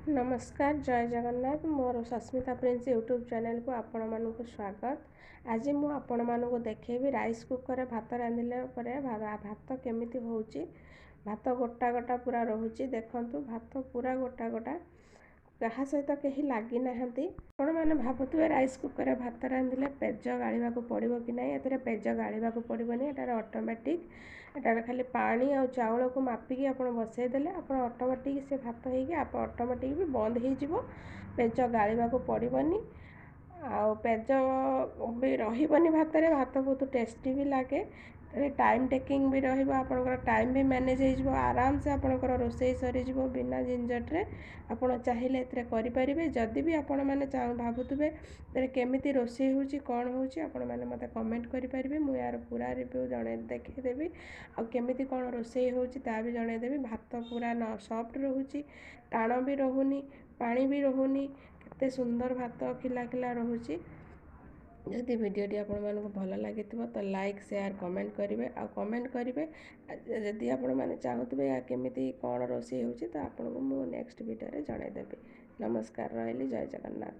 ନମସ୍କାର, ଜୟ ଜଗନ୍ନାଥ। ମୋର Sasmita prince YouTube ଚ୍ୟାନେଲକୁ ଆପଣମାନଙ୍କୁ ସ୍ୱାଗତ। ଆଜି ମୁଁ ଆପଣମାନଙ୍କୁ ଦେଖେଇବି ରାଇସ୍ କୁକର୍ରେ ଭାତ ରାନ୍ଧିଲା ପରେ ଭାତ କେମିତି ହେଉଛି। ଭାତ ଗୋଟା ଗୋଟା ପୁରା ରହୁଛି। ଦେଖନ୍ତୁ, ଭାତ ପୁରା ଗୋଟା ଗୋଟା, କାହା ସହିତ କେହି ଲାଗିନାହାନ୍ତି। ଆପଣମାନେ ଭାବୁଥିବେ ରାଇସ୍ କୁକର୍ରେ ଭାତ ରାନ୍ଧିଲେ ପେଜ ଗାଳିବାକୁ ପଡ଼ିବ କି ନାହିଁ। ଏଥିରେ ପେଜ ଗାଳିବାକୁ ପଡ଼ିବନି। ଏଟାରେ ଅଟୋମେଟିକ୍, ଏଟାରେ ଖାଲି ପାଣି ଆଉ ଚାଉଳକୁ ମାପିକି ଆପଣ ବସେଇ ଦେଲେ ଆପଣ ଅଟୋମେଟିକ୍ ସେ ଭାତ ହେଇକି ଆପଣ ଅଟୋମେଟିକ୍ ବି ବନ୍ଦ ହେଇଯିବ। ପେଜ ଗାଳିବାକୁ ପଡ଼ିବନି ଆଉ ପେଜ ବି ରହିବନି ଭାତରେ। ଭାତ ବହୁତ ଟେଷ୍ଟି ବି ଲାଗେ। ଟାଇମ୍ ଟେକିଂ ବି ରହିବ, ଆପଣଙ୍କର ଟାଇମ୍ ବି ମ୍ୟାନେଜ୍ ହେଇଯିବ। ଆରାମସେ ଆପଣଙ୍କର ରୋଷେଇ ସରିଯିବ ବିନା ଝିଞ୍ଝଟରେ। ଆପଣ ଚାହିଁଲେ ଏଥିରେ କରିପାରିବେ। ଯଦି ବି ଆପଣମାନେ ଭାବୁଥିବେ ଏଥିରେ କେମିତି ରୋଷେଇ ହେଉଛି, କ'ଣ ହେଉଛି, ଆପଣମାନେ ମୋତେ କମେଣ୍ଟ କରିପାରିବେ। ମୁଁ ଏହାର ପୁରା ରିଭ୍ୟୁ ଜଣେଇ ଦେଖେଇଦେବି ଆଉ କେମିତି କ'ଣ ରୋଷେଇ ହେଉଛି ତା ବି ଜଣେଇଦେବି। ଭାତ ପୁରା ସଫ୍ଟ ରହୁଛି, ଟାଣ ବି ରହୁନି, ପାଣି ବି ରହୁନି। କେତେ ସୁନ୍ଦର ଭାତ ଖିଲା ଖିଲା ରହୁଛି। ଯଦି ଭିଡ଼ିଓଟି ଆପଣମାନଙ୍କୁ ଭଲ ଲାଗିଥିବ ତ ଲାଇକ୍, ସେୟାର, କମେଣ୍ଟ କରିବେ ଆଉ କମେଣ୍ଟ କରିବେ। ଯଦି ଆପଣମାନେ ଚାହୁଁଥିବେ ଏହା କେମିତି କ'ଣ ରୋଷେଇ ହେଉଛି, ତ ଆପଣଙ୍କୁ ମୁଁ ନେକ୍ସଟ ଭିଡ଼ିଓରେ ଜଣାଇଦେବି। ନମସ୍କାର, ରହିଲି, ଜୟ ଜଗନ୍ନାଥ।